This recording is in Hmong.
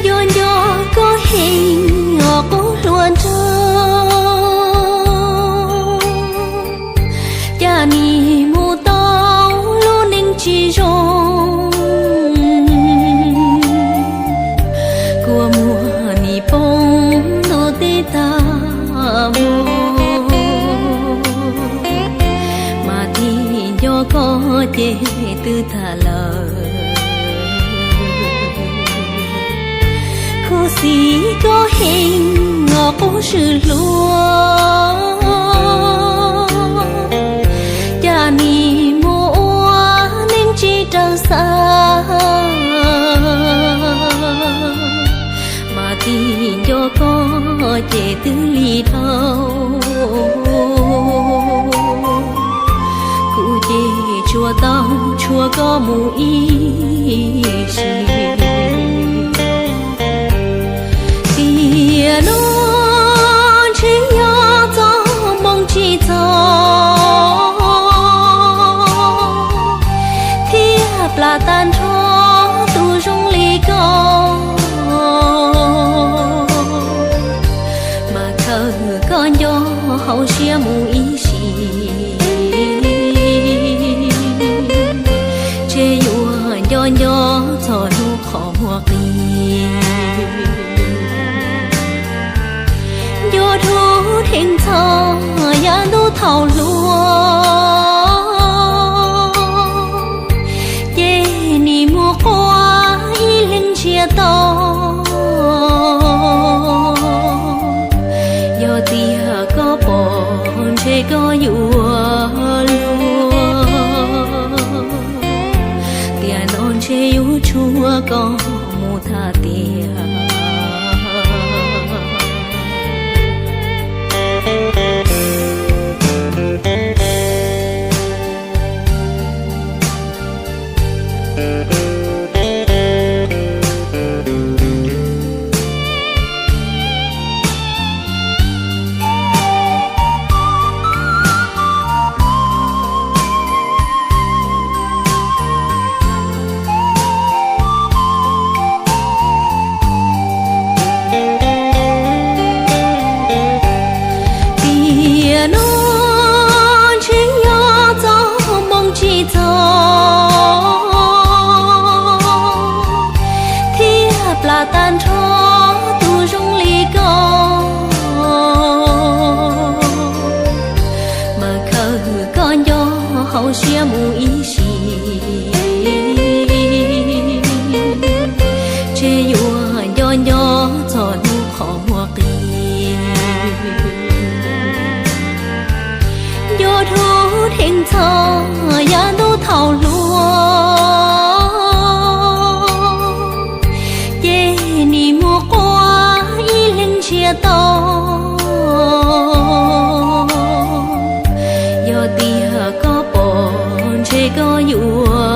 Nco nco koj heev os qub hluas nraug, cas nim mus tau lub neej tsis zoo. Kua muag nim poob ntuj teb tag hmo, mas tig nco koj ces twb tag lawm. Khuv xim koj heev os qub swm hluas, cas nim mus ua neej tsis raws xav. Mas tig nco koj ces twb lig dhau, kuv ces tsuas tau tshuav koj mus ib sim. Tiam no ntshe yog txoj hmoo tsis txog, thiab plam tag nrho tus zoo li koj, mas khaws koj nco hauv siab mus ib sim. Ntshe yuav nco nco txog hnub qhov muag qis, nco dhau dheev txog yav ntuj thaum hluas, ces nim mus quaj ib leeg ntsiag to. Yog tias koj pom ntshe koj yuav luag, tiam no ntshe yuav tshuav koj mus tag tiag. Tiam no ntshe yog txoj hmoo tsis txog, thiab plam tag nrho tus zoo li koj, mas khaws koj nco hauv siab mus ib sim. Ntshe yuav nco nco txog hnub qhov muag qis, nco dhau dheev txog yav ntuj thaum hluas, ces nim mus quaj ib leeg ntsiag to. Yog tias koj pom ntshe koj yuav